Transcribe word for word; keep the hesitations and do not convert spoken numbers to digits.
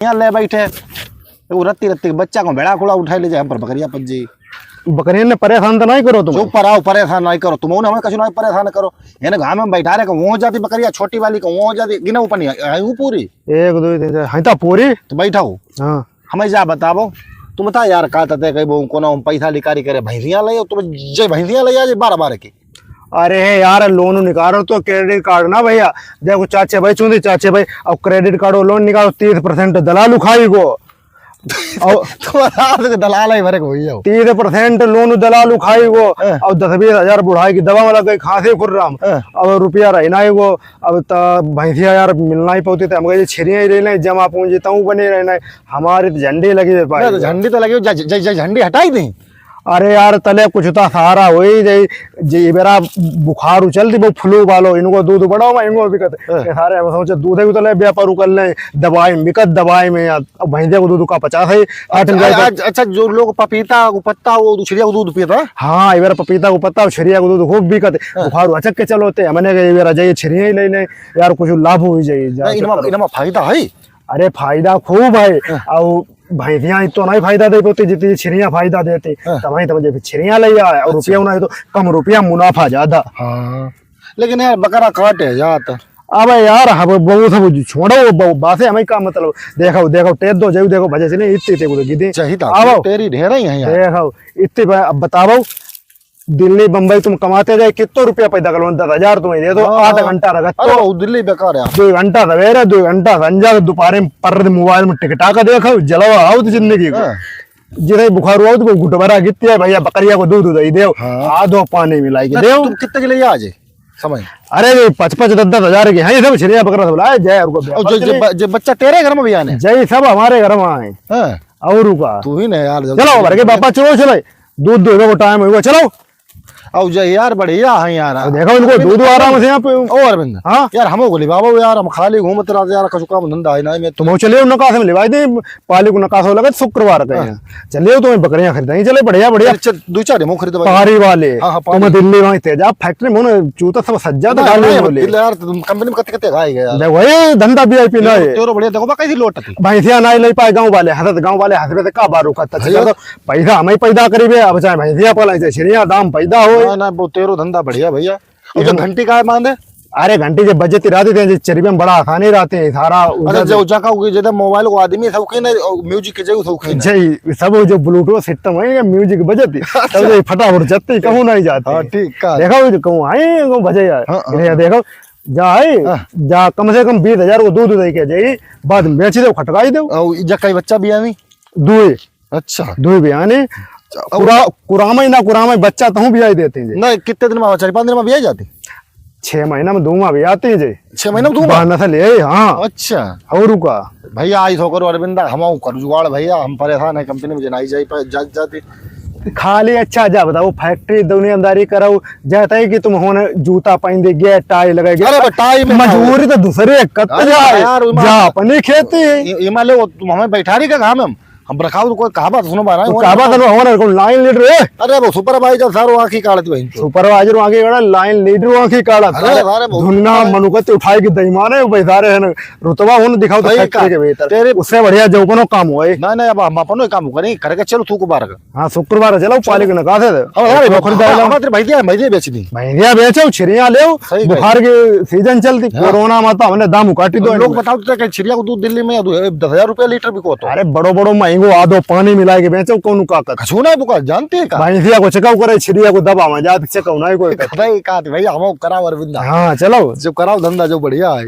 यहाँ ले बैठे, वो रत्ती रत्ती के बच्चा को बेड़ा कुड़ा उठाए ले जाए, हम पर बकरिया पच जाई। बकरियन ने परेशान तो नहीं करो तुम। चुप पर आओ, परेशान नहीं करो तुम, उन्हें हमें कछु नहीं परेशान करो। इन्हें घाम में बैठा रहे, कहूँ हो जाती बकरिया, छोटी वाली कहूँ हो जाती, गिना ऊपर नहीं आई, आई हूँ पूरी। एक, दो, तीन, चार, हाँ, तो पूरी। तो बैठा हो। हाँ। हमें जा बतावो, तुम बता यार, का तते कहीं वो कोनो हम पैसा लिकारी करे, भैंसिया ले, तुम जे भैंसिया ले जा, जे बारह बारह की। अरे यार, लोन निकालो तो क्रेडिट कार्ड ना भैया, देखो चाचे भाई चूंदी, चाचे भाई, अब क्रेडिट कार्ड वो लोन निकालो, तीस परसेंट दलाल उखाई को। और तुम्हारा हाथ के दलाल है भरे को भैया। तीस परसेंट लोन दलाल उखाई को, हाँ। और दस बीस हजार बुढ़ाई की दवा में लग गई, खांसी खुर्राम, हाँ। और रुपया रहना ही को। अब त भैंसिया यार मिलना ही पौती, तो हम कहे, "छेरिया ही रहना है, जमा पूंजी तऊ बने रहना है।" हमारी तो झंडी लगी है भाई। नहीं, तो झंडी तो लगी, ज-, ज-, ज-, झंडी हटाई दी। अरे यार, तले कुछ तो सहारा हो ही जाई। जे बेरा बुखार उचल दी, वो फ्लू वालो, इनको दूध बढ़ाओ, मैं इनको बिकत। हाँ। ये सारे हम सोचे, दूध ही उतले, व्यापार कर लें, दवाई में बिकत, दवाई में यार, अब भैंसिया को दूध का पचास है, आठ अच्छा, रुपया का। अच्छा, अच्छा, जो लोग पपीता को पत्ता, वो छेरिया को दूध पीता है? हाँ, ये बेरा पपीता को पत्ता और छेरिया को दूध खूब बिकत। हाँ। बुखार अचक के चलो ते, हमने कहा, ये बेरा जाइए, छेरिया ही ले लें। यार, कुछ लाभ हो ही जाई, जा नहीं, इनमा, चक्कर। इनमा फायदा है? अरे, फायदा खूब है। हाँ। और भैंसिया तो नहीं फायदा दे पाती, जितनी छेरिया फायदा देती। हाँ। तो भाई, तुम जब छेरिया ले आए और अच्छा। रुपया नहीं तो कम रुपया, मुनाफा ज्यादा। हाँ, लेकिन यार, बकरा काटे जात। अबे यार, अब वो सब छोड़ो, वो ब-, बात है, हमें का मतलब? देखो, देखो, टेर दो, जाओ, देखो, भजे से नहीं, इतने, इतने को तो गिदे। चाहिए था, आओ। तेरी ढेर ही है यार। देखो, इतने ब-, अब बताओ, दिल्ली बम्बई तुम कमाते जाए, कितना रुपया पैदा कर लो, दस हजार तुम्हें दे दो, हाँ, आठ हाँ। घंटा रगत अरे, तो वो दिल्ली बेकार है। दो घंटा सवेरे, दो घंटा संझा, दोपहर में पर मोबाइल में टिकटाक देखो, जलवा आओ तो जिंदगी को। हाँ। जिसे बुखार हुआ तो गुटबरा गित्ती है भैया, बकरिया को दूध दे दे, हाँ। आधो पानी मिलाई के ना, दे। तुम कितने के लिए आज है समय? अरे, ये पाँच पाँच, दस दस हजार के हैं, ये सब छेरिया बकरा सब लाए, जय और को और जो, जो, ब-, जो बच्चा तेरे घर में भी आने? जय सब हमारे घर में आए। हाँ। और का? तू ही ना यार, जब चलो, भर के पापा, चलो, चलो। दूध दूध को टाइम होगा, चलो। आओ जा यार, बढ़िया है यार। अब देखो, इनको अरविंद, दूध आराम से यहाँ पे। ओ अरविंद, हाँ? यार, हमो को लिवाओ यार, हम खाली घूमत रहते यार, कछु काम धंधा है ना, मैं तो। तुम चलिए, उन्होंने कहा से लिवाई दे, पाली को नकासो लगे शुक्रवार का हाँ। यहाँ। चलिए, तुम्हें बकरियां खरीदाई, चले, बढ़िया, बढ़िया। चल, चल, दो चार हमो खरीदवाई। पहाड़ी वाले, हाँ, हाँ, तुम पहाड़ी। दिल्ली वहीं तेजाब फैक्ट्री में उन्हें जूता सब सज्जा तो ना, गाली ना, बोले। दिल्ली यार, तुम कंपनी में कत्ते, कत्ते आए गए यार। देख, वही धंधा वी आई पी ना तेरो, है। तेरो बढ़िया, देखो, बा कैसी लोट थी। भैंसिया ना ले पाए गाँव वाले, हंसत गाँव वाले, हंसबे से का बारू का, भैया, तो पैसा हमें पैदा करीबे, अब चाहे भैंसिया पाला, चाहे छेरिया, दाम पैदा हो। ना, ना, वो तेरो धंधा बढ़िया भैया। और जो हम घंटी का है बांधे? अरे घंटी जे बजती रहती थे, जे चरिबे में बड़ा आसानी रहती है, सारा अच्छा, उधर जो जगह हो गई, जैसे मोबाइल को आदमी शौकीन है, और म्यूजिक के जो शौकीन है। जय, सब वो जो ब्लूटूथ सिस्टम है, ये म्यूजिक बजती, अच्छा। तब ये फटाफट जत्ती, कहूँ नहीं जाती। हाँ, ठीक का। देखो, ये कहूँ आए, कहूँ बजे यार। हाँ, हाँ। ये देखो, जा है, हाँ। जा कम से कम बीस हजार को दूध दे के जाई, बाद में बेच दो, खटकाई दो। और जा कई बच्चा भी आनी? दुई। अच्छा। दुई बियाने, अच्छा, और कुरा-, कुरामे ना कुरामे बच्चा तहूँ बियाई देते हैं जी। नहीं, कितने दिन में आवा? चार पाँच दिन में बियाई जाती? छह महीना में दो माँ बियाते हैं जी। छह महीना में दो माँ? बहाना से ले, हाँ। अच्छा। और का? भैया, आई सो करो अरविंदा, हम आऊ करू जुगाड़ भैया, हम परेशान है, कंपनी में जनाई जाई पर जा-, जाती। खाली अच्छा जा बताओ, फैक्ट्री दुनियादारी करो, जाता है कि तुम होने जूता पहन दे गया, टाई लगा गया। अरे, बा, टाई में मजदूरी तो दूसरे कत अरे, जाए, यार, उमा-, जा अपनी खेती। इ-, इमा ले, वो तुम हमें बैठा रही का काम हम? हम रखाओ तो कोई कहावत सुनो बारा, तो वो कहावत रखाओ। सुनो, हमारे को लाइन लीडर है। अरे वो सुपरवाइजर सारो आँखी काढ़त बहिन तो। सुपरवाइजर आँखी काढ़त, लाइन लीडर आँखी काढ़त। अरे, अरे, वो धुन्ना सुपरवाइजर। मनुकत उठाए के दईमान है, वो बेचारे हैं ना, रुतबा होने दिखाओ तो सही फैक्ट्री कहा। के भीतर। तेरे उससे बढ़िया जो कोनो काम होए। ना, ना, अब हम अपनो काम करें, करके चलो तू को बार का। हाँ, शुक्रवार चलो, चलो। पाली के नकासे दे। अब हमारे नौकरी हम, दायरा। हम तेरे भैया, भैया बेच दी। भैया बेचो, छिरिया ले, सही कहे। बुखार के सीजन चलती, हाँ। कोरोना में तो हमने दाम उकाटी दो लोग इनमें। बताओ तो क्या छिरिया को दूध दिल्ली में दो, दस हजार रुपया लीटर बिको तो। अरे बड़ो बड़ो महंगो आदो पानी मिला के बेचो, कौन का कर। कछु ना बुका, जानते हैं का? भैंसिया को चकाऊ करे, छिरिया को दबा में जात चकाऊ ना कोई कर। खदाई का भैया, हम कराओ अरविंदा। हाँ, चलो। जो कराओ धंधा जो बढ़िया है।